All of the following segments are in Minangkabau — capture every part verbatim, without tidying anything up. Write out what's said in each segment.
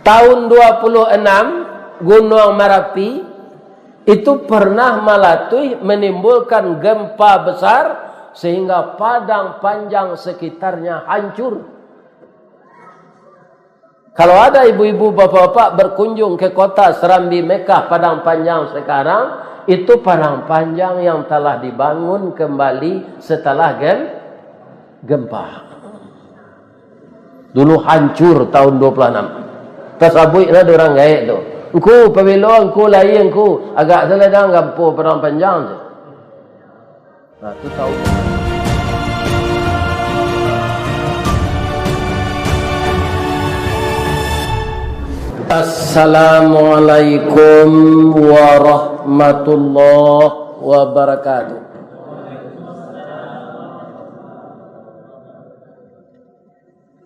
Tahun dua puluh enam, Gunuang Marapi itu pernah malatuih menimbulkan gempa besar, sehingga Padang Panjang sekitarnya hancur. Kalau ada ibu-ibu, bapak-bapak berkunjung ke kota Serambi Mekah, Padang Panjang sekarang, itu Padang Panjang yang telah dibangun kembali setelah gem-, gempa. Dulu hancur tahun dua puluh enam. Tasabuik lah dek urang gaek tu. Ngku, pabilo ngku lai ngku, agak saladang gampo Padang Panjang tu. Nah, tu tahun. Assalamualaikum warahmatullahi wabarakatuh.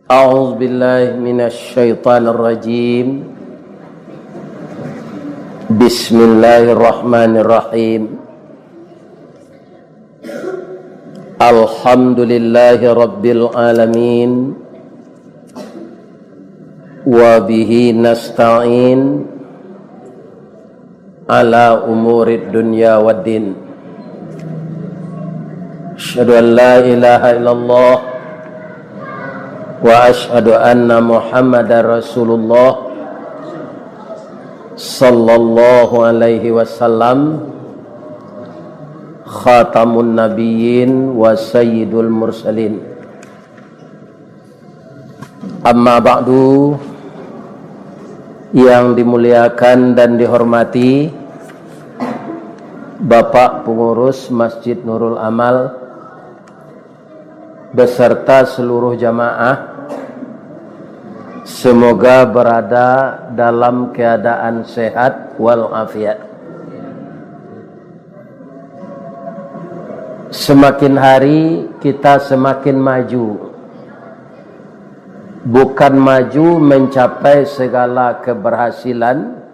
أعوذ بالله من الشيطان الرجيم. بسم الله الرحمن الرحيم. الحمد لله رب العالمين. وبه نستعين على أمور الدنيا والدين. أشهد أن لا إله إلا الله وأشهد أن محمدا رسول الله صلى الله عليه وسلم خاتم النبيين وسيد المرسلين. Amma ba'du, yang dimuliakan dan dihormati Bapak Pengurus Masjid Nurul Amal beserta seluruh jamaah, semoga berada dalam keadaan sehat walafiat. Semakin hari kita semakin maju. Bukan maju mencapai segala keberhasilan,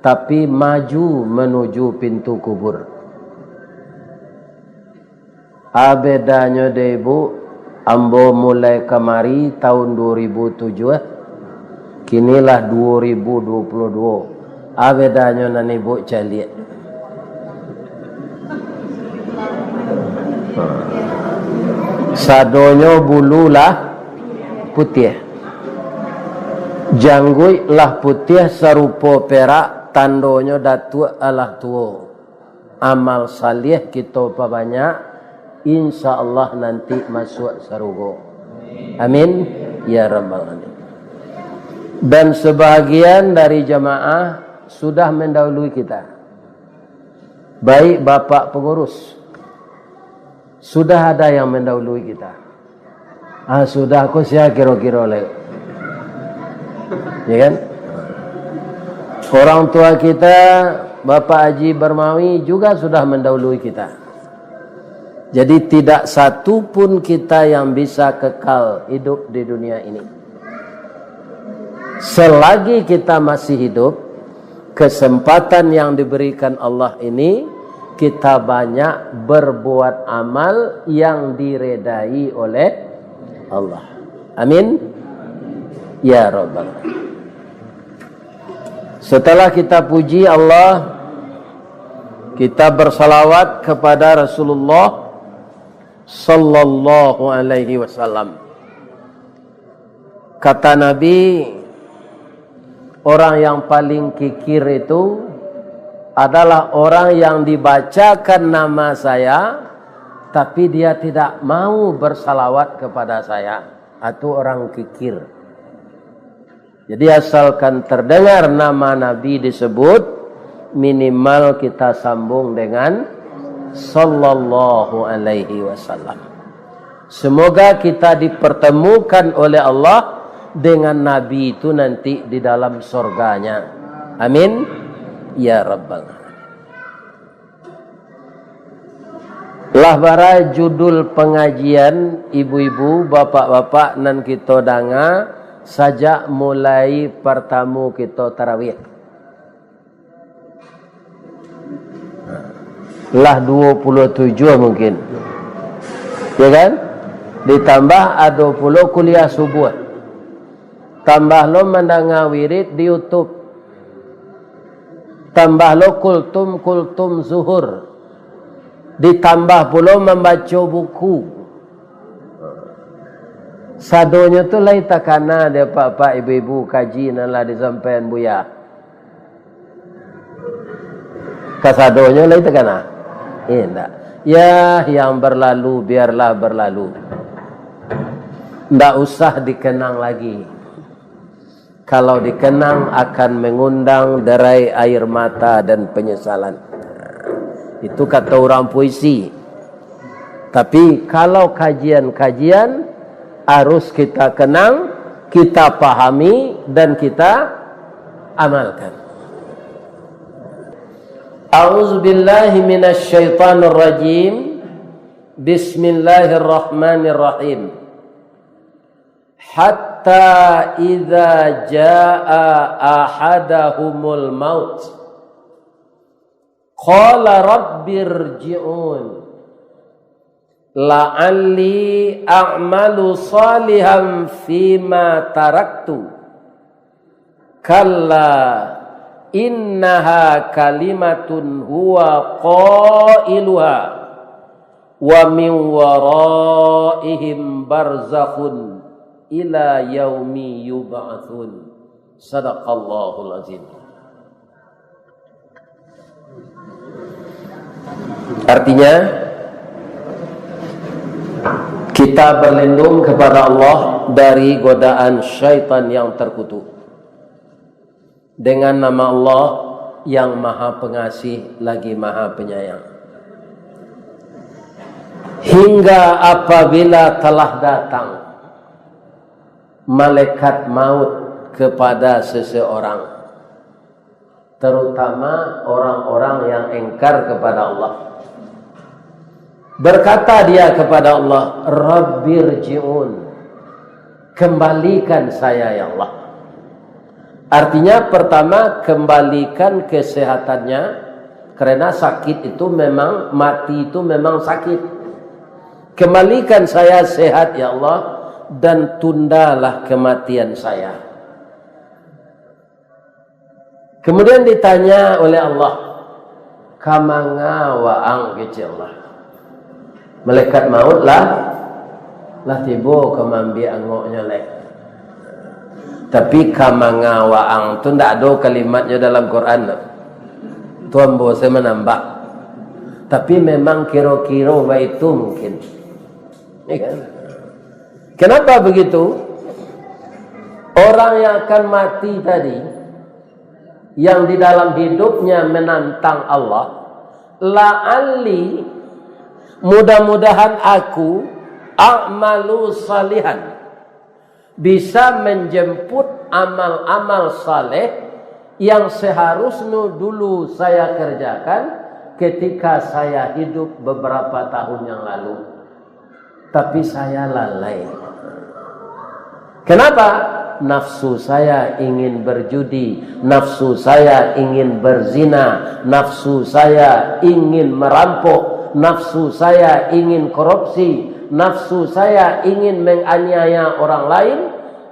tapi maju menuju pintu kubur. A bedanyo dek ibu, ambo mulai kamari tahun dua ribu tujuh, eh. Kini lah dua ribu dua puluh dua. A bedanyo nan ibu caliak. Sadonyo bulu lah putiah. Jangguik lah putiah sarupo perak, tandonyo datuak alah tuo. Amal saleh kito pabanyak, insya Allah nanti masuak sarugo. Amin, ya rabbal alamin. Dan sebahagian dari jamaah sudah mendahului kita. Baik bapak pengurus, sudah ada yang mendahului kita. Ah, sudah ko sia kiro-kiro lai. Ya kan? Orang tua kita, Bapak Haji Barmawi, juga sudah mendahului kita. Jadi, tidak satu pun kita yang bisa kekal hidup di dunia ini. Selagi kita masih hidup, kesempatan yang diberikan Allah ini, kita banyak berbuat amal yang diredai oleh Allah. Amin. Ya Rabbal. Setelah kita puji Allah, kita bersalawat kepada Rasulullah sallallahu alaihi wasallam. Kata Nabi, orang yang paling kikir itu adalah orang yang dibacakan nama saya, tapi dia tidak mau bersalawat kepada saya. Itu orang kikir. Jadi, asalkan terdengar nama Nabi disebut, minimal kita sambung dengan sallallahu alaihi wasallam. Semoga kita dipertemukan oleh Allah dengan Nabi itu nanti di dalam sorganya. Amin. Ya Rabbal. Lah bara judul pengajian, ibu-ibu, bapak-bapak, nan kito danga sajak mulai partamu kito tarawih? Lah dua puluh tujuh mungkin. Ya kan? Ditambah ado pulo kuliah subuh. Tambah lo mandanga wirid di YouTube. Tambah lo kultum-kultum zuhur. Ditambah pulo mambaco buku. Sadonyo tu lai takana dek apak-apak, ibu-ibu, kaji nan lah disampaian Buya. Kasadonyo lai takana? Indak. Ya, yang berlalu biarlah berlalu. Ndak usah dikenang lagi. Kalau dikenang akan mengundang derai air mata dan penyesalan. Itu kata orang puisi. Tapi kalau kajian-kajian harus kita kenang, kita pahami, dan kita amalkan. A'udzubillahi minasyaitonirrajim. Bismillahirrahmanirrahim. Hatta idza jaa ahadahumul maut. Qala rabbirji'un. La'alli a'malu salihan fima taraktu. Kalla innaha kalimatun huwa qailuha. Wa min waraihim barzakhun ila yaumi yub'atsun. Sadaqallahul azim. Artinya, kita berlindung kepada Allah dari godaan syaitan yang terkutuk. Dengan nama Allah yang Maha Pengasih lagi Maha Penyayang. Hingga apabila telah datang malaikat maut kepada seseorang, terutama orang-orang yang engkar kepada Allah. Berkata dia kepada Allah, "Rabbirji'un, kembalikan saya, ya Allah." Artinya, pertama, kembalikan kesehatannya, karena sakit itu memang, mati itu memang sakit. "Kembalikan saya sehat, ya Allah, dan tundalah kematian saya." Kemudian ditanya oleh Allah, "Ka manga waang?" kecek Allah. Malaikat maut lah, lah tibo ka maambiak angoknyo lai. Tapi "ka manga waang" tu ndak ado kalimatnyo dalam Quran tu. Tu ambo se manambah. Tapi memang kiro-kiro baitu mungkin. Ya kan? Kenapa begitu? Orang yang akan mati tadi, yang di dalam hidupnya menantang Allah, "La'alli, mudah-mudahan aku, a'malu salihan, bisa menjemput amal-amal saleh yang seharusnya dulu saya kerjakan ketika saya hidup beberapa tahun yang lalu. Tapi saya lalai." Kenapa? "Nafsu saya ingin berjudi, nafsu saya ingin berzina, nafsu saya ingin merampok, nafsu saya ingin korupsi, nafsu saya ingin menganiaya orang lain,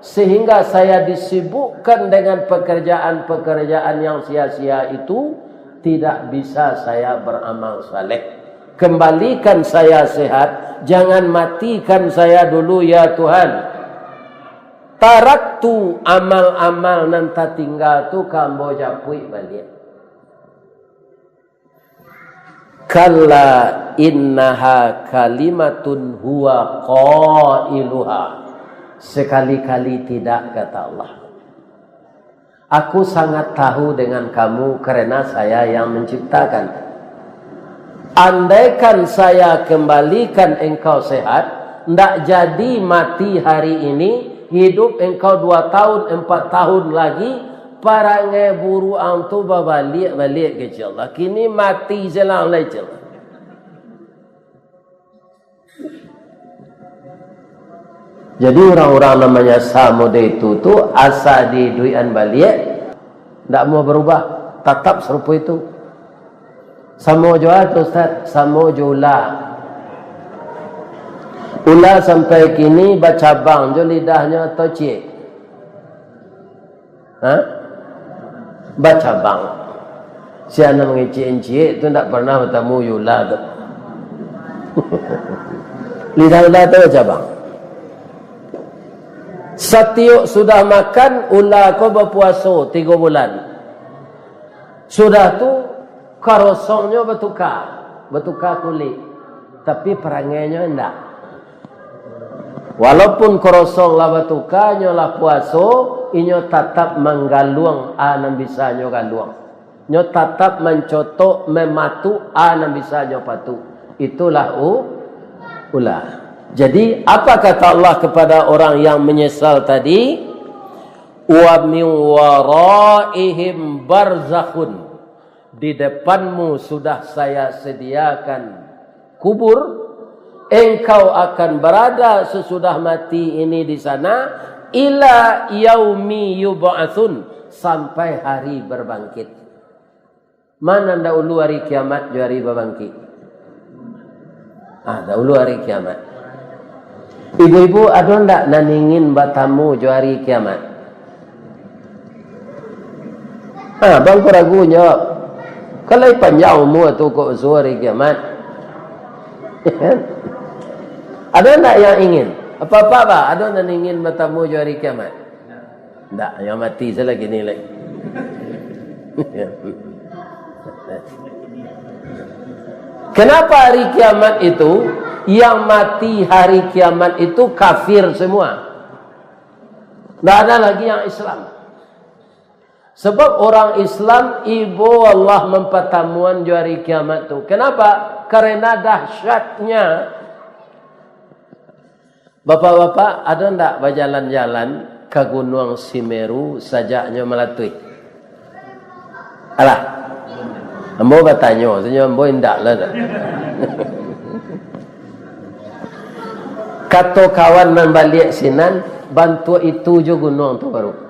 sehingga saya disibukkan dengan pekerjaan-pekerjaan yang sia-sia itu, tidak bisa saya beramal saleh. Kembalikan saya sehat, jangan matikan saya dulu, ya Tuhan. Taraktu, amal-amal nan tatingga tu ka ambo japuik baliak." "Kalla innaha kalimatun huwa qailuha." "Sekali-kali tidak," kata Allah. "Aku sangat tahu dengan kamu karena saya yang menciptakan. Andaikan saya kembalikan engkau sehat, ndak jadi mati hari ini, hidup engkau dua tahun, empat tahun lagi, parangai buruak ang tu babaliak-baliak," kecek Allah. "Kini mati se lah lai," kecek Allah. Jadi, urang-urang nan manyasa model itu tu, asa diiduikan baliak, ndak mau berubah, tatap sarupo itu. Samo jo a tu, Ustaz, samo jo ula. Ula sampai kini bacabang jo lidahnyo atau ciek? Ha? Bacabang. Si anak mangecek-encek tu ndak pernah batamu jo ula tu. Lidah ula tu bacabang. Satiok sudah makan, ula ko bapuaso tigo bulan. Sudah tu, karosongnyo batuka, batuka kulik, tapi parangainyo indak. Walaupun karosong lah batuka, inyo lah puaso, inyo tatap manggaluang a nan bisa nyo galuang. Nyo tatap mancotok, mamatuk a nan bisa nyo patuk. Itulah u-, ula. Jadi, apa kata Allah kepada orang yang menyesal tadi? "Wa min waraihim barzakhun." Di depanmu sudah Saya sediakan kubur, engkau akan berada sesudah mati ini di sana, ila yaumi yub'atsun, sampai hari berbangkit. Mana dahulu hari kiamat jo hari babangkik? Ah, dahulu hari kiamat. Ibu-ibu, ado ndak nan ingin batamu jo hari kiamat? Ah, bang ko ragu nyo. Kan lai panjang umua tu kok basuo hari kiamat. Ado ndak yang ingin? Apak-apak ba, ado nan ingin batamu jo hari kiamat? Ndak, yang mati salah kini lai. Kenapa hari kiamat itu, yang mati hari kiamat itu kafir semua? Ndak ada lagi yang Islam. Sebab orang Islam, ibo Allah mampatamuan jo hari kiamat tu. Kenapa? Karena dahsyatnya. Bapak-bapak, ado ndak bajalan-jalan ka Gunuang Simeru sajaknyo malatuih? Alah, ambo batanyo, sajo ambo indak lah dah. Kato kawan nan baliak sinan, bantuak itu jo gunuang tu baru.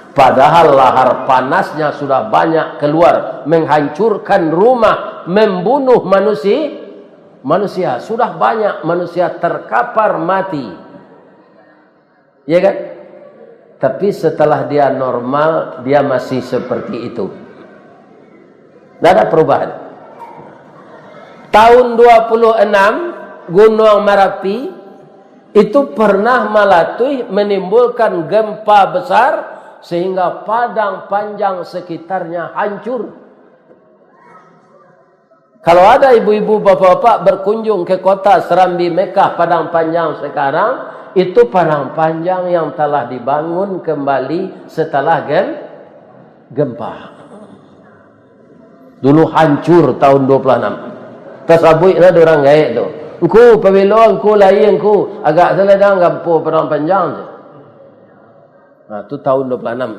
Padahal lahar panasnya sudah banyak keluar, menghancurkan rumah, membunuh manusia, manusia. Sudah banyak manusia terkapar mati. Ya kan? Tapi setelah dia normal, dia masih seperti itu. Tidak ada perubahan. Tahun dua puluh enam, Gunuang Marapi itu pernah malatuih menimbulkan gempa besar sehingga Padang Panjang sekitarnya hancur. Kalau ada ibu-ibu, bapak-bapak berkunjung ke kota Serambi Mekah, Padang Panjang sekarang, itu Padang Panjang yang telah dibangun kembali setelah gem-, gempa. Dulu hancur tahun dua puluh enam. Tasabuik lah dek urang gaek tu. Ngku, pabilo ngku lai ngku, agak saladang gampo Padang Panjang tu. Nah, tu tahun dua puluh enam.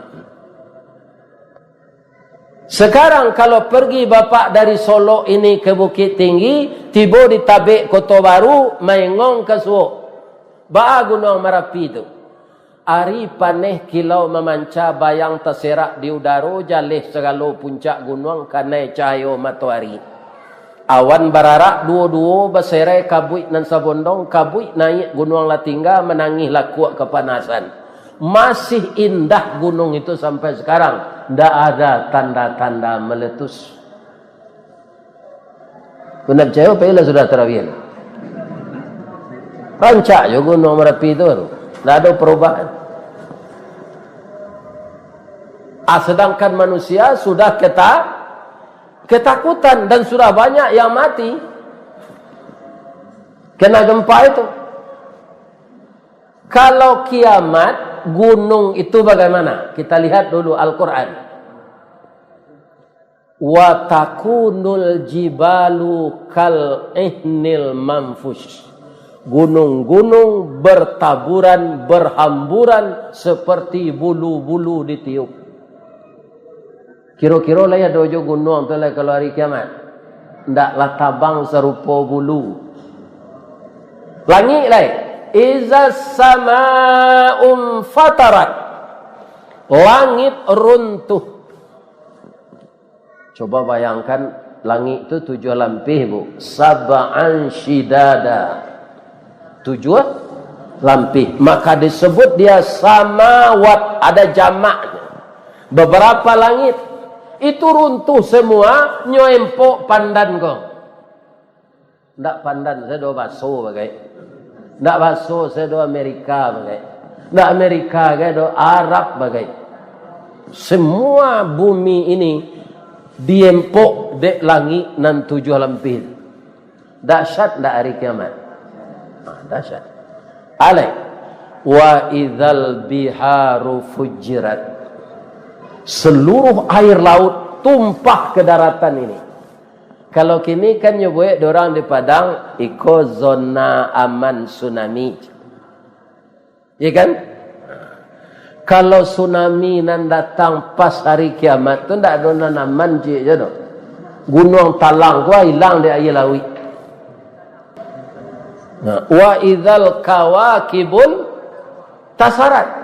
Sekarang kalau pergi bapak dari Solok ini ke Bukittinggi, tibo di Tabek Koto Baru, maengong ka suok. Baa Gunuang Marapi tu. Ari paneh kilau mamanca, bayang taserak di udaro, jaleh sagalo puncak gunuang kanai cahayo matoari. Awan bararak duo-duo, baserai kabuik nan sabondong, kabuik naiak gunuang lah tingga, manangih lakuak kapanasan. Masih indah gunung itu sampai sekarang, ndak ada tanda-tanda meletus. Kau ndak picayo, pailah sudah tarawih. Rancak jo Gunuang Marapi tu, ndak ado perubahan. Ah, sedangkan manusia sudah keta-, ketakutan dan sudah banyak yang mati kena gempa itu. Kalau kiamat, gunung itu bagaimana? Kita lihat dulu Al-Quran. "Wa takunul jibalu kal ihnil manfush." Gunung-gunung bertaburan, berhamburan seperti bulu-bulu ditiup. Kiro-kiro lai ado jo gunuang tu lai kalau ari kiamat? Ndak lah tabang sarupo bulu. Langik lai, "Izas sama'un fatarat." Langit runtuh. Coba bayangkan, langik tu tujuah lampih, Bu. Sab'an syidada. Tujuah Lampih. Maka disebut dia samawat, ada jamaknya. Beberapa langit. Itu runtuh semua, nyo empok pandan ko. Ndak pandan, saya do baso bagai. Ndak baso, saya do Amerika bagai. Ndak Amerika, saya do Arab bagai. Semua bumi ini diempok dek langik nan tujuah lampih. Dahsyat ndak hari kiamat? Ah, dahsyat. Alai, wa idzal biharu fujirat. Seluruh air laut tumpah ke daratan ini. Kalau kini kan nyo buek dorang di Padang, iko zona aman tsunami. Iya kan? Kalau tsunami nan datang pas hari kiamat tu, ndak ado nan aman ciek je tu. Gunuang Talang ko hilang di aia lauik. Nah, wa idzal kawakibun tasarat.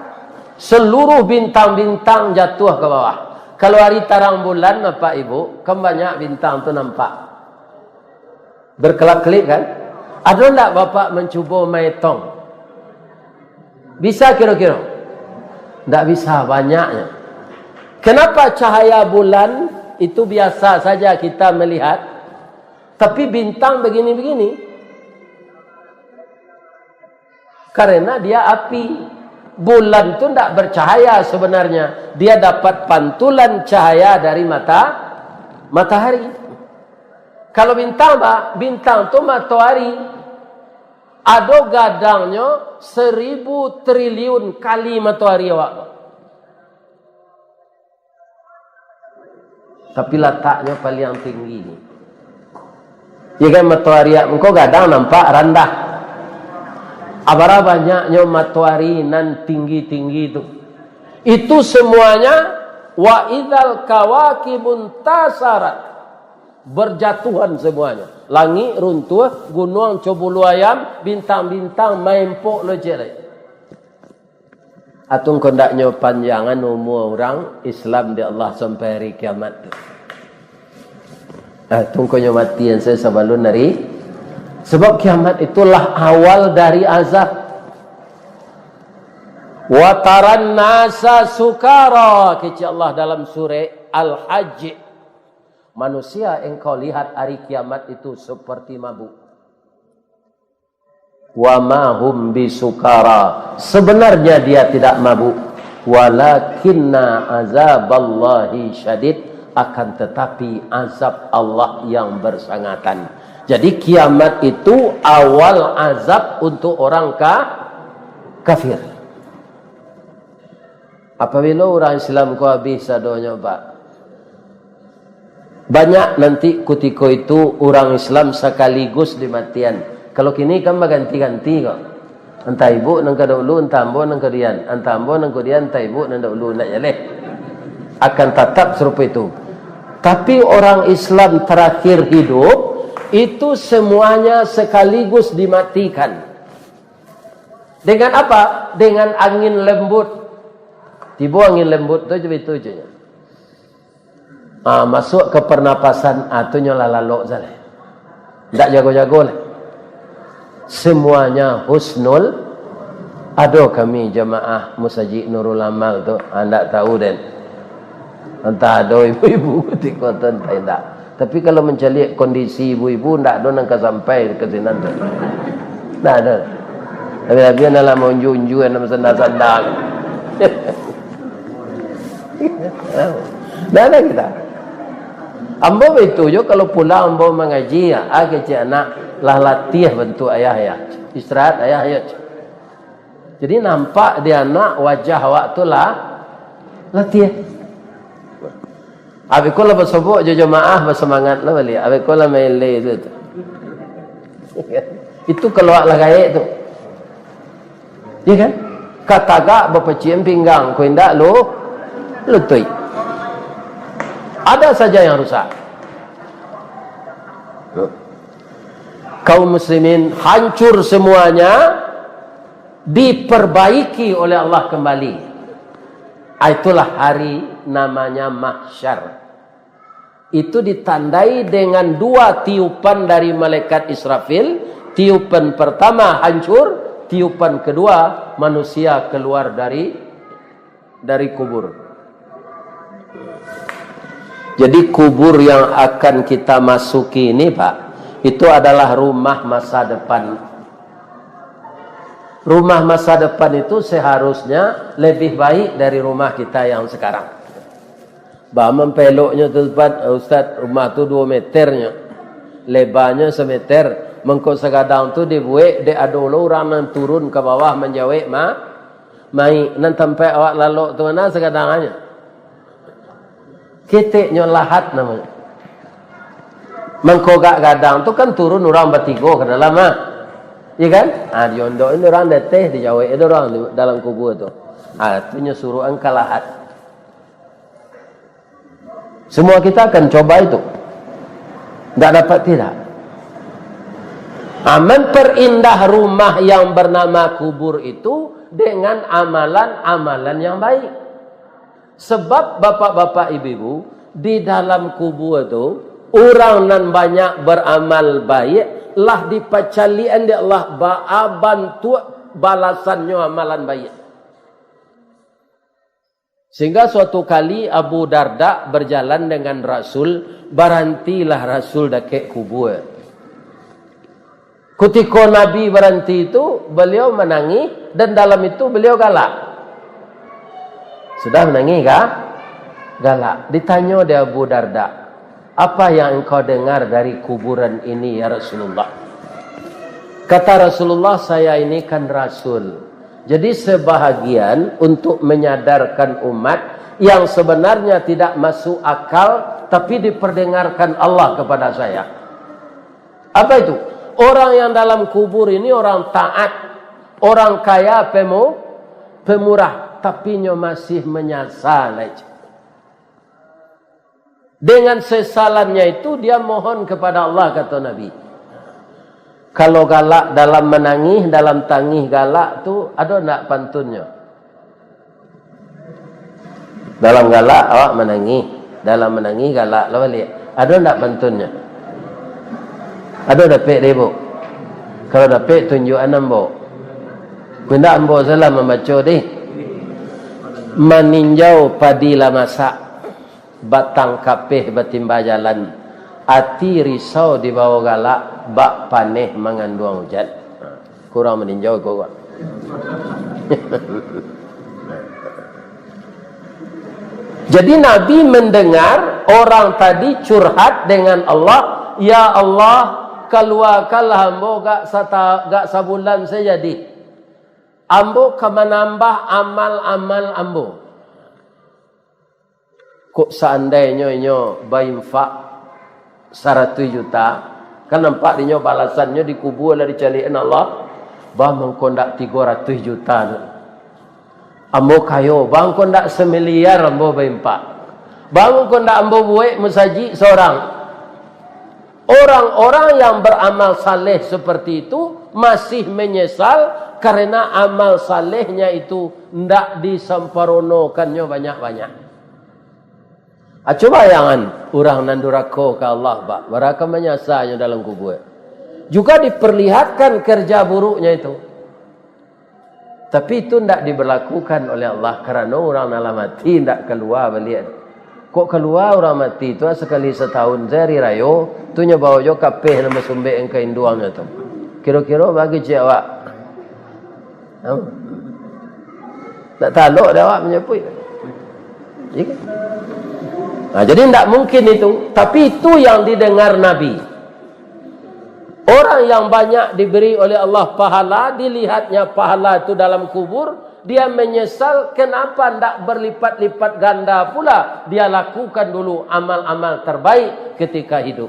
Seluruh bintang-bintang jatuah ke bawah. Kalau hari tarang bulan, Bapak Ibu, kan banyak bintang tu nampak. Berkelap-kelip kan? Ado ndak Bapak mencubo maetong? Bisa kiro-kiro? Ndak bisa, banyaknya. Kenapa cahaya bulan itu biasa saja kita melihat, tapi bintang begini-begini? Karena dia api. Bulan tu ndak bercahaya sebenarnya. Dia dapat pantulan cahaya dari mata-, matahari. Kalau bintang, Pak, bintang tu matoari. Ado gadangnyo seribu triliun kali matoari awak. Tapi lataknyo paliang tinggi. Ya kan, matoari mangko gadang nampak randah. Abarah banyaknyo matoari nan tinggi-tinggi tu. Itu semuanya, wa idzal kawakibun tasarat. Berjatuhan semuanya. Langik runtuh, gunuang co bulu ayam, bintang-bintang maempok lo ciek lai. Atau ngko ndaknyo panjangan umua urang Islam di Allah sampai hari kiamat tu. Atau ngko nyo matian sajo sabalun hari. Sebab kiamat itulah awal dari azab. Wa taran nasa sukara, kecek Allah dalam surah Al-Hajj. Manusia engkau lihat hari kiamat itu seperti mabuk. Wa ma hum bisukara. Sebenarnya dia tidak mabuk. Walakinna azaballahi syadid. Akan tetapi azab Allah yang bersangatan. Jadi kiamat itu awal azab untuk orang ka-, kafir. Apabilo urang Islam ko abih sadonyo, Pak, banyak nanti kutiko itu urang Islam sakaligus dimatian. Kalau kini kan baganti-ganti ko. Antah ibuk nan ka daulu, antah ambo nan ka dian. Antah ambo nan ka dian, antah ibuk nan daulu, ndak jaleh. Akan tatap sarupo itu. Tapi orang Islam terakhir hidup, itu semuanya sekaligus dimatikan. Dengan apa? Dengan angin lembut. Tibo angin lembut tu, je itu je. Ah, masuk ke pernapasan, ah, tu nyo lah lalok salah. Ndak jago-jago lah. Semuanya husnul. Ado kami jamaah Musajik Nurul Amal tu, ah, ndak tahu den. Antah ado ibu-ibu kutiko tu, antah indak. Tapi kalau mancaliak kondisi ibu-ibu, ndak ado nan ka sampai ka sinan tu. Ndak ado. Habis-habis nan lah maunju-unju, nan basanda-sanda. Ndak ado kita. Ambo baitu jo, kalau pulang ambo mangaji, ah, kecek anak, lah latiah bantuak ayah, ya. Istirahat ayah, ya. Jadi, nampak di anak wajah awak tu lah latiah. Abih ko lah basobok jo jamaah, basamangat lah baliak. Abih ko lah main le tu, tu. Itu kalau awak lah gaek tu. Ya kan? Ka tagak bapacik pinggang, ko indak lu-, lutuik. Ada saja yang rusak. Kaum muslimin hancur semuanya, diperbaiki oleh Allah kembali. Ah, itulah hari namanya mahsyar. Itu ditandai dengan dua tiupan dari malaikat Israfil. Tiupan pertama hancur, Tiupan kedua, manusia keluar dari, dari kubur. Jadi, kubur yang akan kita masuki ini, Pak, itu adalah rumah masa depan. Rumah masa depan itu seharusnya lebih baik dari rumah kita yang sekarang. Bah, mampeloknyo tu, Ustaz, rumah tu duo meternyo, lebanyo sameter. Mangko sagadang tu dibuek dek ado lo urang nan turun ka bawah manjawek ma-, mayik. Nan tampek awak lalok tu mana sagadangnyo? Keteknyo lahat namonyo. Mangko gak gadang tu kan turun urang batigo ka dalam, ah. Iya kan? Ah, diondok ini urang di ateh, dijawek itu urang di dalam kubur tu. Ah, tu nyo suruhan ka lahat. Semua kita akan coba itu. Ndak dapat tidak. Ah, memperindah rumah yang bernama kubur itu dengan amalan-amalan yang baik. Sebab, bapak-bapak, ibu-ibu, di dalam kubur tu, urang nan banyak beramal baik, lah dipacalian dek Allah baa bantuak balasannyo amalan baik. Sehingga suatu kali Abu Darda berjalan dengan Rasul, barantilah Rasul dakek kubur. Kutiko Nabi baranti tu, baliau manangih, dan dalam itu baliau galak. Sudah manangih, ga-, galak. Ditanyo dek Abu Darda, "Apa yang engkau dengar dari kuburan ini, ya Rasulullah?" Kata Rasulullah, "Saya ini kan rasul. Jadi, sebahagian untuk menyadarkan umat yang sebenarnya tidak masuk akal, tapi diperdengarkan Allah kepada saya." Apa itu? Orang yang dalam kubur ini orang taat, orang kaya, pemu-, pemurah, tapi nyo masih menyasal aja. Dengan sesalannya itu, dia mohon kepada Allah, kata Nabi. Kalau galak dalam menangih, dalam tangih galak tu, ada ndak pantunnyo? Dalam galak awak manangih, dalam manangih galak lah baliak. Ado ndak pantunnyo? Ado dapek deh, Bu? Kalau dapek, tunjuakan ambo. Indak ambo salah mambaco deh. Maninjau padi lah masak, batang kapeh batimba jalan, ati risau dibawo galak, bak paneh manganduang ujan. Kurang maninjau ko, Pak. Jadi, Nabi mendengar orang tadi curhat dengan Allah, "Ya Allah, kaluakanlah ambo gak sata-, gak sabulan saja dih. Ambo ka manambah amal-amal ambo." Kok saandainyo inyo bainfak saratuih juta, kan nampak dinyo balasannyo di kubua lah dicaliakan Allah, bah mangko ndak tigo ratuih juta tu. Ambo kayo, bah mangko ndak samiliar ambo bainfak. Bah mangko ndak ambo buek masajik sorang. Orang-orang yang beramal saleh seperti itu masih menyesal karena amal salehnya itu ndak disamparonokannyo banyak-banyak. Ah, cubo bayangan, urang nan durako ka Allah, Pak, bara ka manyasanyo dalam kubua. Juga diperlihatkan kerja buruknya itu. Tapi itu ndak diberlakukan oleh Allah, karano urang nan lah mati ndak kalua baliak. Kok kalua urang mati tu sakali satahun, sahari rayo, tu nyo bawo jo kapeh nan basumbek ka induangnyo tu. Kiro-kiro bagi ciek awak. Ndak talok dek awak manyapuik. Iya kan? Nah, jadi ndak mungkin itu. Tapi itu yang didengar Nabi. Orang yang banyak diberi oleh Allah pahala, dilihatnya pahala itu dalam kubur, dia menyesal kenapa ndak berlipat-lipat ganda pula dia lakukan dulu amal-amal terbaik ketika hidup.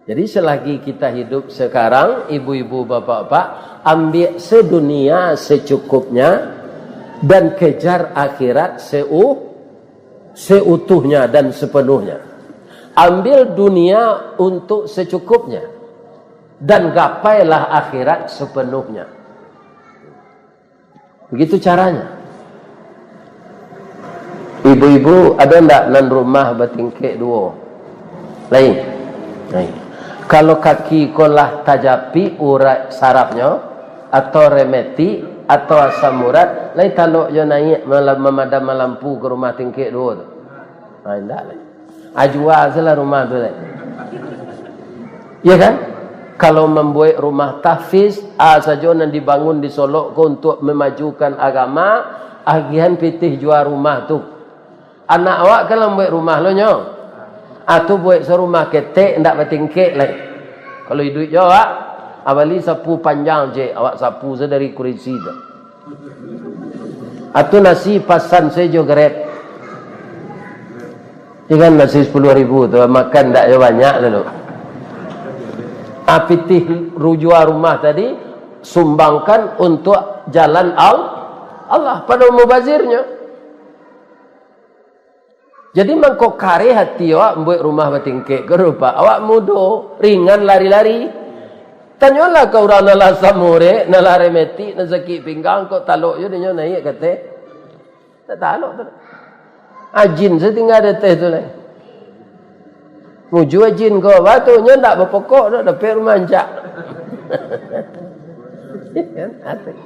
Jadi, selagi kita hidup sekarang, ibu-ibu, bapak-bapak, ambil sedunia secukupnya dan kejar akhirat seu-, seutuhnya dan sepenuhnya. Ambil dunia untuk secukupnya dan gapailah akhirat sepenuhnya. Begitu caranya. Ibu-ibu, ado ndak nan rumah batingkek duo? Lain. Lain. Kalau kaki ko lah tajapik urat sarafnyo, atau rematik, atau asam urat, lai talok jo naiak malam, mamadam lampu ka rumah tingkek duo tu. Ha, indak lai. Ajua salah rumah tu lai. Ya kan? Kalau mambuek rumah tahfiz, a sajo nan dibangun di Solok ko untuak mamajukan agama, agiahan pitih jua rumah tu. Anak awak kan lah mambuek rumah lo nyo. A tu buek sarumah ketek, ndak batingkek lai. Kalau iduik jo awak, a bali sapu panjang ciek, awak sapu sadari kurisi tu. A tu nasi pasan sajo Grab. Ikan nasi sapuluah ribu tu, makan ndak jo banyak lalu. A pitih rujua rumah tadi, sumbangkan untuak jalan Al-, Allah, pado mubazirnyo. Jadi mangko kareh ati awak mambuek rumah batingkek ko rupa. Awak mudo, ringan lari-lari. Tanyolah ka urang nan lah asam urek, nan lah rematik, nan sakik pinggang, kok talok jo dinyo naiak ka ateh. Tak talok tu. Ajin satingga di ateh tu lai. Muju ajin ko, batu nyo ndak bapokok doh, dapek rumah ancak. Kan? Ateh.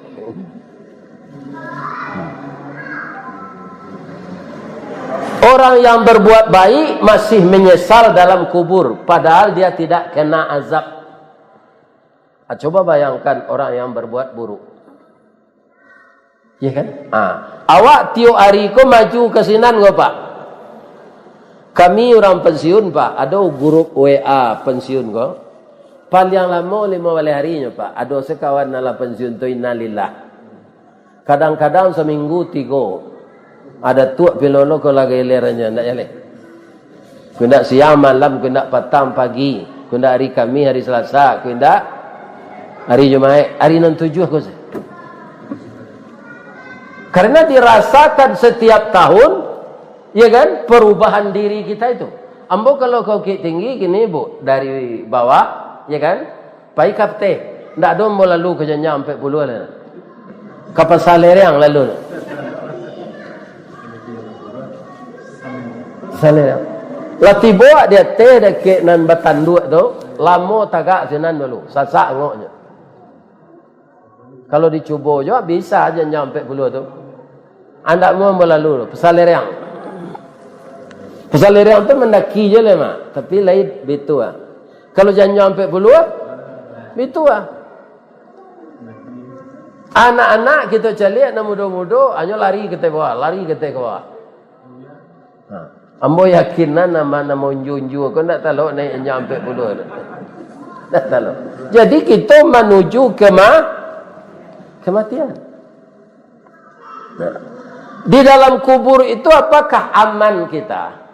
Orang yang berbuat baik masih menyesal dalam kubur, padahal dia tidak kena azab. Ah, coba bayangkan orang yang berbuat buruk. Ya kan? Ah, awak tiok hari ko maju ka sinan ko, Pak. Kami urang pensiun, Pak. Ado grup W A pensiun ko. Paliang lamo limo baleh hari nyo, Pak. Ado sakawan nan lah pensiun tu, innalillah. Kadang-kadang saminggu tigo. Ada tuak pilolo ko lah gilirannya, ndak jaleh. Ko indak siang malam, ko indak patang pagi, ko indak hari Kamis, hari Selasa, ko indak hari Jumaik, hari nan tujuah ko se. Karena dirasakan setiap tahun, ya kan, perubahan diri kita itu. Ambo kalau ka Bukik Tinggi kini, Bu, dari bawah, ya kan, pai ka ateh, ndak ado ambo lalu ka janjang ampek puluah lai. Ka Pasa Lereang lalu. Pasa Lereang. Lah tibo di ateh dakek nan batanduak tu, lamo tagak sinan dulu, sasak angoknyo. Kalau dicubo jo, bisa janjang ampek puluah tu. Andak mau ambo lalu tu, Pasa Lereang. Pasa Lereang tu mandaki je lah, Mak. Tapi lain bitu ah. Kalau janjang ampek puluah, bitu ah. Anak-anak kito caliak nan mudo-mudo, hanyo lari ka ateh bawah, lari ka ateh bawah. Ha. Ambo yakin lah, nan ma-, nan maunjua-unjua ko ndak talok naiak janjang ampek puluah tu. Ndak talok. Jadi kito manuju kema-, kematian. Nah. Di dalam kubur itu apakah aman kita?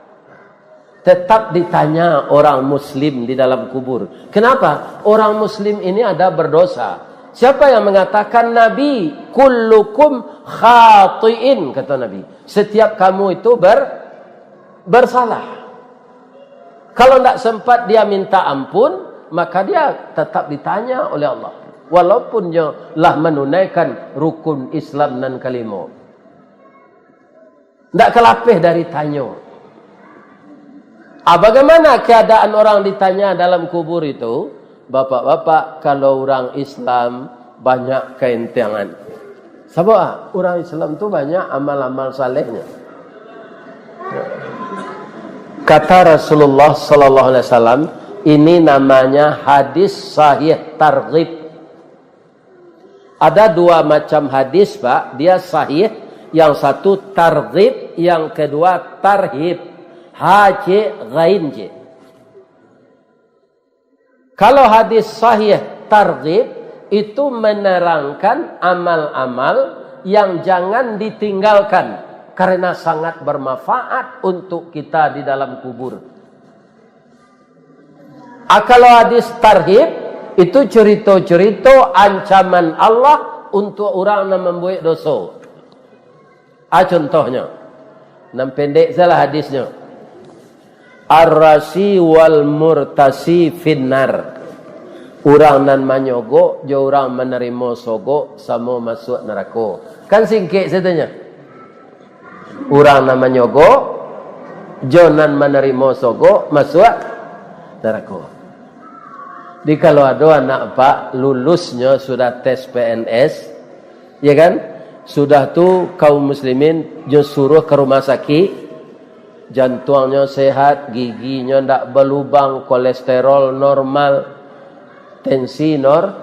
Tetap ditanya orang muslim di dalam kubur. Kenapa? Orang muslim ini ada berdosa. Siapa yang mengatakan Nabi, "Kullukum khatiin," kata Nabi. Setiap kamu itu ber-, bersalah. Kalau ndak sempat dia minta ampun, maka dia tetap ditanya oleh Allah. Walaupun nyo lah menunaikan rukun Islam nan kalimo. Ndak ka lapeh dari tanyo. Ah, bagaimana keadaan orang ditanya dalam kubur itu? Bapak-bapak, kalau urang Islam banyak kaentengan. Sabab, ah, urang Islam tu banyak amal-amal salehnyo. Kata Rasulullah sallallahu alaihi wasallam, ini namanya hadis sahih targhib. Ada dua macam hadis, Pak. Dia sahih. Yang satu targhib, yang kedua tarhib. Ha cik, ghain cik. Kalau hadis sahih targhib, itu menerangkan amal-amal yang jangan ditinggalkan karena sangat bermanfaat untuk kita di dalam kubur. Ah, kalau hadis tarhib, itu curito-curito ancaman Allah untuk urang nan mambuek doso. Ah, contohnyo, nan pendek salah hadisnyo. Ar-rashi wal murtashi finnar. Urang nan manyogok jo urang manarimo sogok samo masuak narako. Kan singkek sajo nyo. Urang nan manyogok, jo nan manarimo sogok, masuak narako. Jadi kalau ado anak Apak lulusnyo sudah tes P N S, ya kan? Sudah tu kaum muslimin nyo suruh ka rumah sakik, jantuangnyo sehat, giginyo ndak balubang, kolesterol normal, tensi nor-,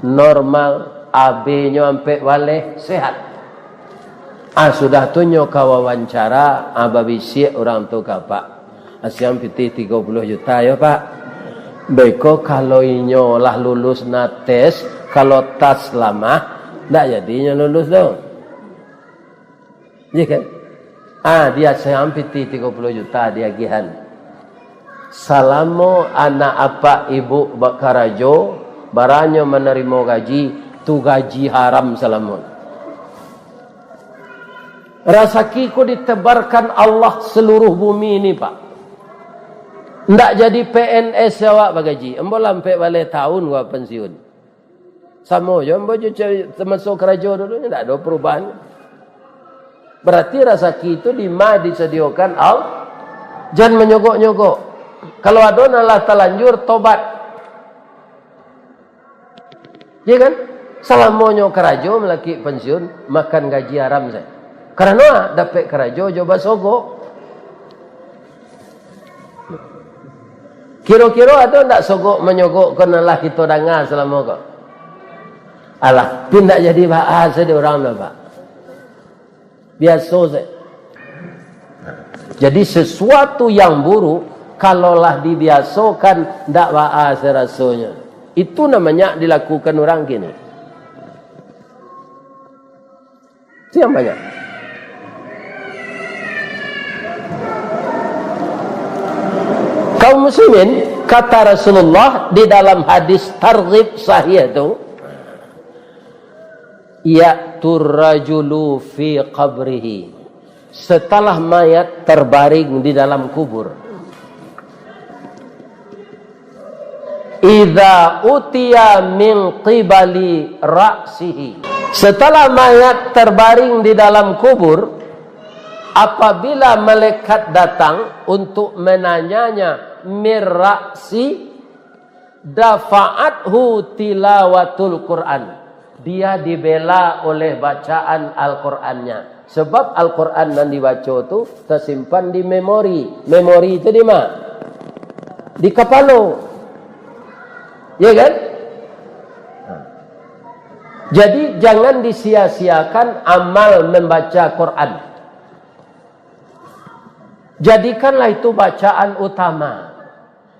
normal, A B-nyo ampek baleh, sehat. Ah, sudah tu nyo ka wawancara, ah, babisiak urang tu ka Apak. Asiang pitih tigo puluah juta yo, Pak. Beko kalau inyo lah lulus na tes, kalau tas lamah, ndak jadi inyo lulus tu. Iya kan? Ah, di asiang pitih tigo puluah juta diagihan. Salamo anak Apak Ibuk bakarajo, baranyo manarimo gaji, tu gaji haram salamo. Rasaki ko ditebarkan Allah seluruh bumi ni, Pak. Ndak jadi P N S awak bagaji. Ambo lah ampek baleh taun gua pensiun. Samo jo ambo jo cari tamaso karajo dulu, ndak ado perubahan. Berarti rasaki itu dima disadiokan Allah. Jan manyogok-nyogok. Kalau ado nan lah talanjur, tobat. Iya kan? Salamonyo karajo malakik pensiun, makan gaji haram sajo. Karano dapek karajo jo basogok. Kiro-kiro ado ndak sogok manyogok ko nan lah kito danga salamo ko? Alah, tapi ndak jadi bahas dek urang tu, Pak. Biaso sajo. Jadi, sesuatu yang buruk, kalau lah dibiasokan, ndak baa se rasonyo. Itu namanya dilakukan urang kini. Itu yang banyak. Kaum muslimin, kata Rasulullah di dalam hadis targhib sahih tu, "Ya'tur rajulu fi qabrihi." Setelah mayat terbaring di dalam kubur. "Idza utiya min qibali ra'sihi." Setelah mayat terbaring di dalam kubur, apabila malaikat datang untuk menanyanya, "Mir ra'si," "Dafa'athu tilawatul Qur'an." Dia dibela oleh bacaan Al-Qur'annya. Sebab Al-Qur'an nan dibaco tu tasimpan di memori. Memori tu di ma? Di kapalo. Ya kan? Jadi, jangan disia-siakan amal membaca Quran. Jadikanlah itu bacaan utama.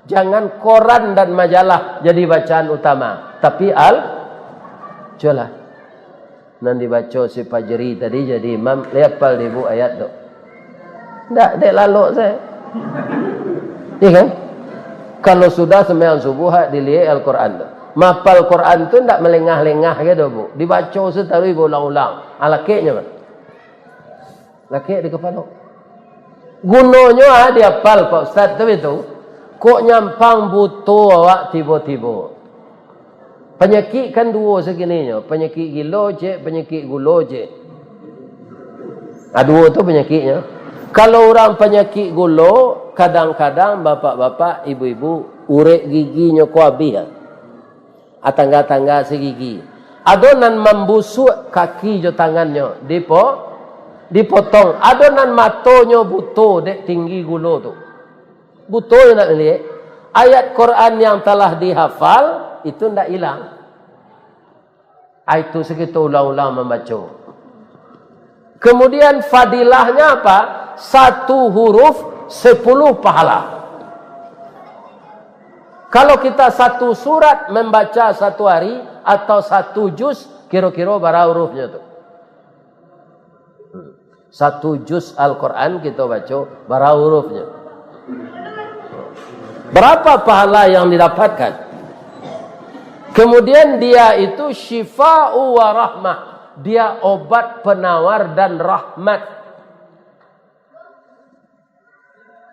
Jangan koran dan majalah jadi bacaan utama, tapi al-, cubolah. Nan dibaco si Fajri tadi jadi imam, lai apal dek ibuk ayat tu? Ndak, dek lalok sajo. Iya kan? Kalau sudah sembahyang subuh, ha, diliek Al-Quran tu. Mapal Quran tu ndak malengah-lengah gitu, Bu. Dibaco sataruih baulang-ulang. Alakeknyo, Pak. Lakek di kapalo. Gunonyo, ah, diapal, Pak Ustaz, tapi tu, kok nyampang buto awak tibo-tibo. Panyakik kan duo sakininyo, panyakik gilo cek, panyakik gulo cek. Ah, duo tu panyakiknyo. Kalau urang panyakik gulo, kadang-kadang bapak-bapak, ibu-ibu, urek giginyo ko abih, ah. Ah, tangga-tangga sagigi. Ado nan mambusuak kaki jo tangannyo, dipo-, dipotong. Ado nan matonyo buto dek tinggi gulo tu. Buto nyo ndak maliek. Ayat Quran yang telah dihafal, itu ndak ilang. Ah, itu sakito ulang-ulang mambaco. Kemudian fadilahnya apa? Satu huruf, sepuluh pahala. Kalau kita satu surat membaca satu hari atau satu juz, kiro-kiro bara hurufnyo tu? Satu juz Al-Quran kita baca, bara hurufnyo? Berapa pahala yang didapatkan? Kemudian dia itu syifa'u wa rahmah. Dia obat, penawar, dan rahmat.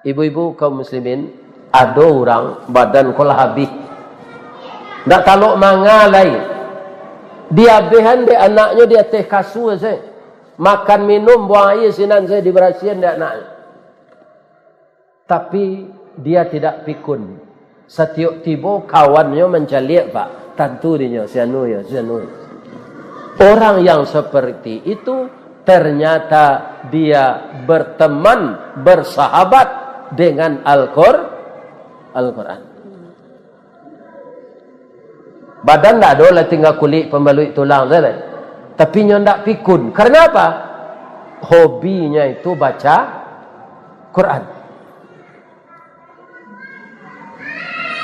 Ibu-ibu kaum muslimin, ado urang badan ko lah abih. Ndak talok manga lai. Diabihan dek anaknyo di ateh kasua se. Makan minum, buang aia sinan se dibarasihan dek anaknyo. Tapi dia tidak pikun. Satiok tibo kawannyo mancaliak, Pak, tantu dinyo, si anu yo, si anu. Orang yang seperti itu ternyata dia berteman, bersahabat dengan Al-Qur-, Al-Quran. Badan ndak ado lah, tingga kulik pambaluik tulang sajo. Tapi nyo ndak pikun. Karena apa? Hobinya itu baca Quran.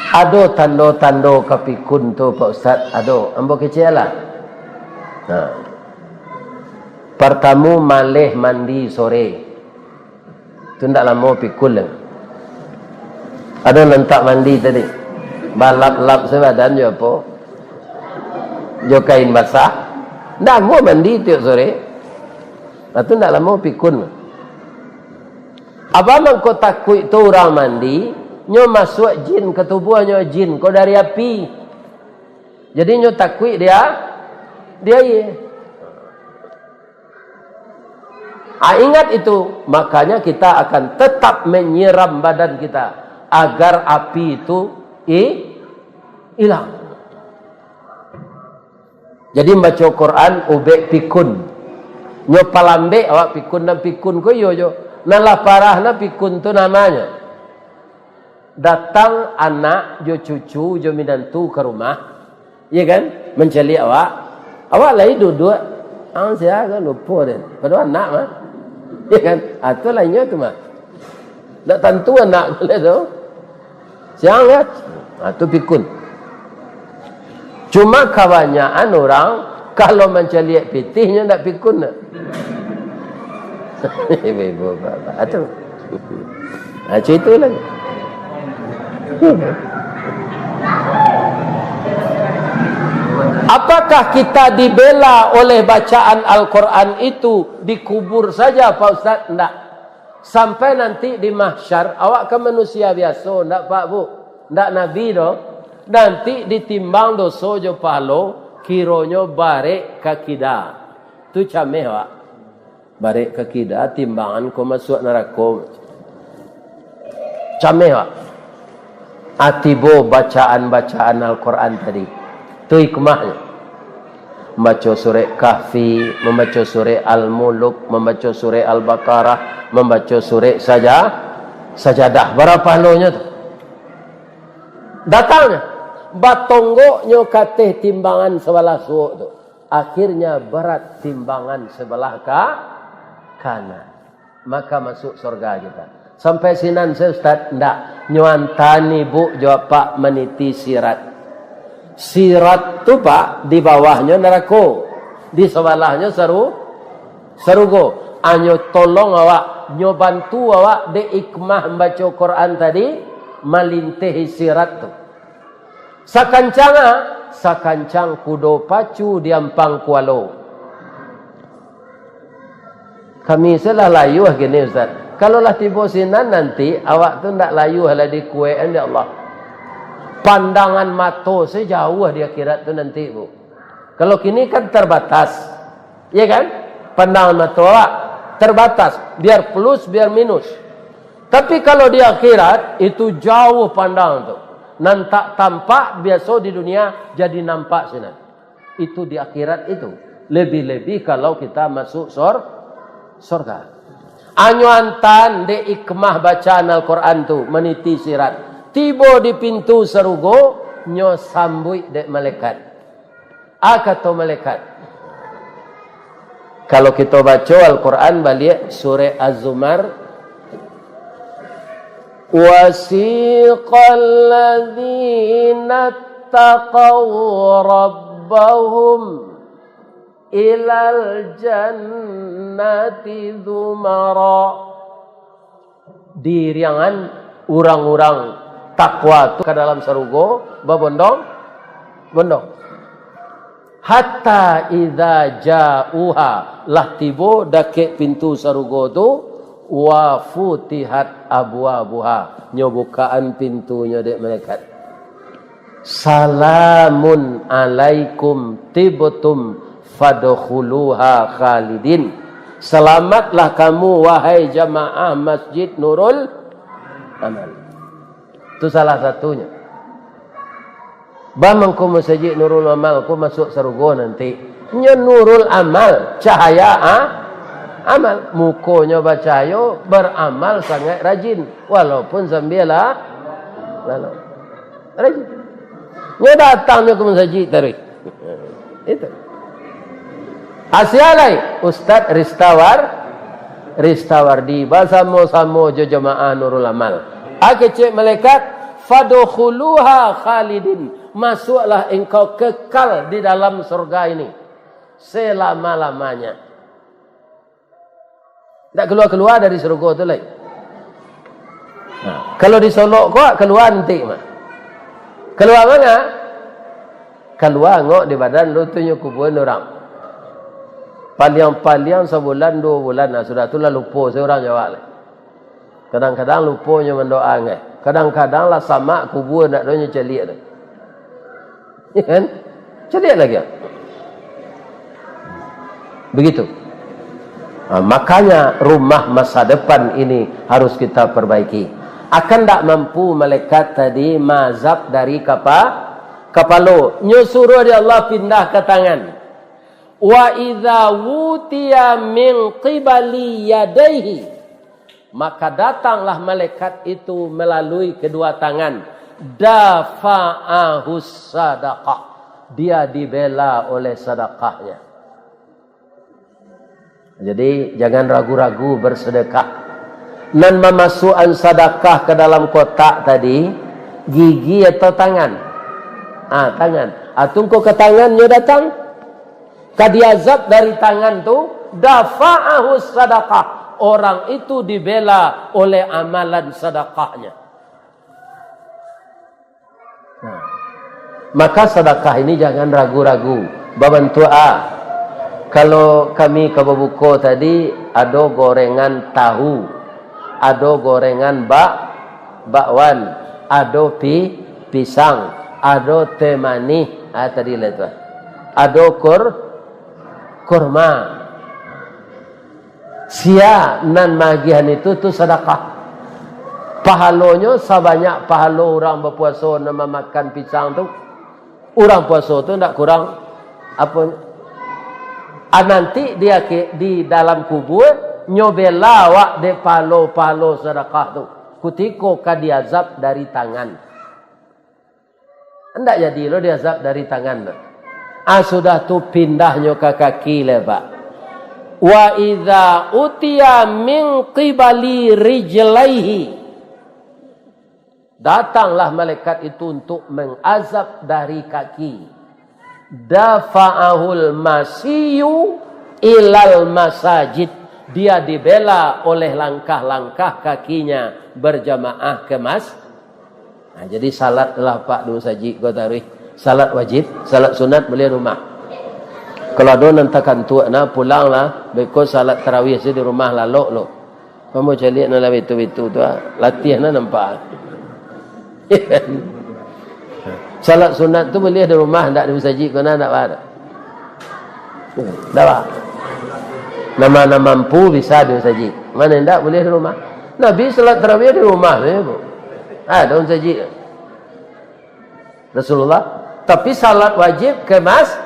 Ado tando-tando ka pikun tu, Pak Ustaz? Ado. Ambo kecek lah. Nah. Partamo, maleh mandi sore. Tu ndak lamo pikun lah. Ado nan tak mandi tadi. Balap-lap sabadan jo apo? Jo kain basah. Ndak amuah mandi tiok sore. Nah, tu ndak lamo pikun. Apo mangko takuik tu urang mandi, nyo masuak jin ka tubuahnyo, jin ko dari api. Jadi nyo takuik dia, dia aia. Ah, ingat itu, makanya kita akan tetap menyiram badan kita agar api itu i-, ilang. Jadi, mambaco Quran ubek pikun. Nyo palambek awak pikun, nan pikun ko iyo jo. Nan lah parah nan pikun tu namonyo. Datang anak jo cucu jo minantu ka rumah. Iya kan? Mancaliak awak. Awak lai duduak. Ang sia kan lupo den. Padahal anak mah. Iya kan? Ah, tu lah inyo tu mah. Ndak tantu anak lai tu. Siang kan? Ah, tu pikun. Cuma kabanyakan urang, kalau mancaliak pitih, nyo ndak pikun nak. Ibu-ibu, bapak-bapak. Atu. Ha, cerita lagi. Apakah kita dibela oleh bacaan Al-Quran itu dikubur saja, Pak Ustaz? Ndak. Sampai nanti di mahsyar, awak kan manusia biaso, ndak, Pak, Bu? Ndak nabi doh. Nanti ditimbang doso jo pahalo, kironyo barek ka kida. Tu cameh, Pak. Barek ka kida, timbangan ko masuak narako. Cameh, Pak. Ah, tibo bacaan-bacaan Al-Quran tadi. Tu hikmahnyo. Mambaco surek Kahfi, mambaco surek Al-Muluk, mambaco surek Al-Baqarah, mambaco surek saja, Sajadah. Bara pahalonyo tu? Datangnyo, batonggoknyo ka ateh timbangan sabalah suok tu. Akhirnya barat timbangan sabalah ka-, kanan. Maka masuk surga kita. Sampai sinan sajo, Ustaz? Ndak. Nyo antaan ibuk jo apak maniti sirat. Sirat tu, Pak, di bawahnyo narako, di sabalahnyo saru-, sarugo. Anyo tolong awak, nyo bantu awak dek hikmah mambaco Quran tadi, malintihi sirat tu. Sakancang a, sakancang kudo pacu di ampang kualo. Kami se lah layuah kini, Ustaz. Kalau lah tibo sinan nanti, awak tu ndak layuah lai dikuek, ya Allah. Pandangan mato se jauah di akhirat tu nanti, Bu. Kalau kini kan terbatas. Ya kan? Pandangan mato awak terbatas. Biar plus, biar minus. Tapi kalau di akhirat, itu jauh pandang tu. Nan tak tampak biaso di dunia jadi nampak sinan. Itu di akhirat itu. Lebih-lebih kalau kita masuk sor-, sorga. Anyo antaan dek hikmah bacaan Al-Quran tu, maniti sirat. Tibo di pintu sarugo, nyo sambuik dek malaikat. A kato malaikat. Kalau kito baco Al-Quran baliak surek Az-Zumar, "Wasiqal ladzina taqaw rabbahum ilal jannati zumara." Diiriangan urang-urang takwa tu ka dalam sarugo, babondong-bondong. Hatta idza ja'uha, lah tibo dakek pintu sarugo tu, wa futihat abwabuha, nyo bukaan pintunyo dek malaikat. "Salamun alaikum tibtum fadkhuluha khalidin." Selamatlah kamu, wahai jamaah Masjid Nurul Aman. Itu salah satunyo. Bah mangko masajik Nurul Amal ko masuak sarugo nanti. Nyo Nurul Amal, cahaya a-, amal. Mukonyo bacahayo, baramal sangaik rajin. Walaupun sambia la-, lalu. Rajin. Nyo datang nyo ka masajik taruih. Itu. Asia lai, Ustaz Ristawar, Ristawardi, basamo-samo jo jamaah Nurul Amal. A kecek malaikat, "Fadkhuluha khalidin." Masuaklah engkau kekal di dalam surga ini selama-lamanya. Ndak kalua-kalua dari sarugo tu lai. Nah, kalau di Solok ko, kalua antik mah. Kalua manga? Kalua angok di badan lu tu nyo kubuan urang. Paliang-paliang sabulan, duo bulan, nah, sudah tu lah lupo se urang Jawa lai. Kadang-kadang lupo nyo mandoa ngai. Kadang-kadang lah samak kubua ndak do nyo caliak tu. Ya kan? Caliak lagi. Begitu. Nah, makanya rumah masa depan ini harus kita perbaiki. Akan ndak mampu malaikat tadi maazab dari kapa-, kapalo. Nyo suruah dek Allah pindah ka tangan. "Wa idza wutiya min qibali yadaihi," maka datanglah malaikat itu melalui kedua tangan. "Dafa'ahus sadaqah." Dia dibela oleh sadakahnya. Jadi, jangan ragu-ragu bersedekah. Nan mamasuakan sadakah ka dalam kotak tadi, gigi atau tangan? Ah, tangan. Ah, tungko ka tangan nyo datang. Ka diazab dari tangan tu, dafa'ahu sadakah. Orang itu dibela oleh amalan sadakahnya. Nah, maka sadakah ini jangan ragu-ragu. Babantuak a. Kalau kami ka babuko tadi, ado gorengan tahu, ado gorengan bak-, bakwan, ado pi-, pisang, ado teh manih, ah, tadi lah tu. Ado kur-, kurma. Sia nan maagiahan itu, tu sadakah. Pahalonyo sabanyak pahalo urang bapuaso nan mamakan pisang tu. Urang puaso tu ndak kurang apo. Ah, nanti di akhi-, di dalam kubua, nyo bela awak dek pahalo-pahalo sadakah tu. Kutiko ka diazab dari tangan. Ndak jadi lo diazab dari tangan tu. Ah, sudah tu pindahnyo ka kaki lai, Pak. "Wa idza utiya min qibali rijlaihi." Datanglah malaikat itu untuk mengazab dari kaki. "Dafa'ahul masyiyu ilal masajid." Dia dibela oleh langkah-langkah kakinya berjamaah ke mas-, Nah, jadi salatlah, Pak, di musajik ko taruih. Salat wajib, salat sunat buliah di rumah. Kalau ado nan takantuak, nah, pulanglah, beko salat tarawih se di rumah lalok lo. Kamu caliak nan lah bitu-bitu tu, ah. Latiah nah nampak. Salat sunat tu buliah di rumah, ndak di musajik ko, nah, ndak, Pak? Dah, Pak? Nan ma-, nan mampu bisa di musajik. Ma nan indak, buliah di rumah. Nabi salat tarawih di rumah, ya, Bu. Ado musajik Rasulullah. Tapi salat wajib ke mas-,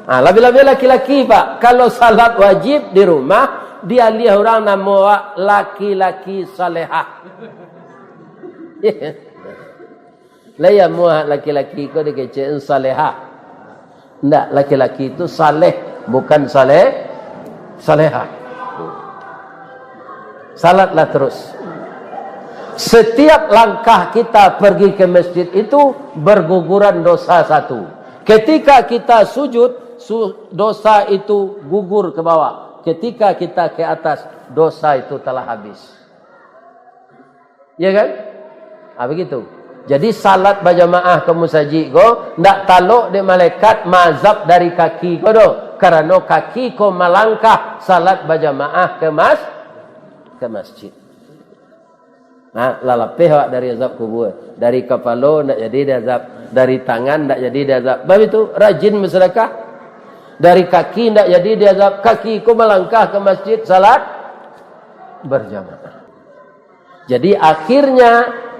ah, labiah-labiah laki-laki, Pak. Kalau salat wajib di rumah, dialiah urang namo awak laki-laki salehah. Lai amuah laki-laki ko dikecek salehah. Ndak, laki-laki itu saleh, bukan saleh-, salehah. Salatlah terus. Setiap langkah kita pergi ke masjid itu berguguran dosa satu. Ketika kita sujud, su-, dosa itu gugur ke bawah. Ketika kita ke atas, dosa itu telah habis. Ya kan? Ah, begitu. Jadi, salat bajamaah ka musajik ko, ndak talok dek malaikat maazab dari kaki ko doh, karano kaki ko malangkah salat bajamaah ke mas-, ke masjid. Nah, lah lapeh awak dari azab kubua. Dari kapalo ndak jadi diazab, dari tangan ndak jadi diazab. Bab itu, rajin basadakah. Dari kaki ndak jadi diazab, kaki ko malangkah ke masjid salat bajamaah. Jadi, akhirnya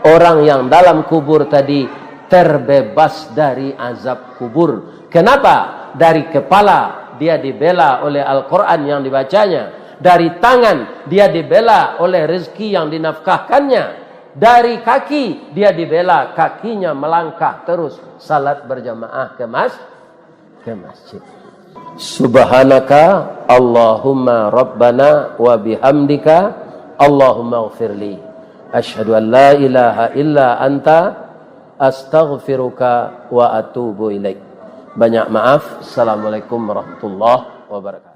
orang yang dalam kubur tadi terbebas dari azab kubur. Kenapa? Dari kepala dia dibela oleh Al-Quran yang dibacanya. Dari tangan dia dibela oleh rezeki yang dinafkahkannya. Dari kaki dia dibela, kakinya melangkah terus salat berjamaah ke mas-, ke masjid. Subhanaka Allahumma Rabbana wa bihamdika, Allahumma gfirli. Asyhadu an la ilaha illa anta, astaghfiruka wa atubu ilaik. Banyak maaf. Assalamualaikum warahmatullahi wabarakatuh.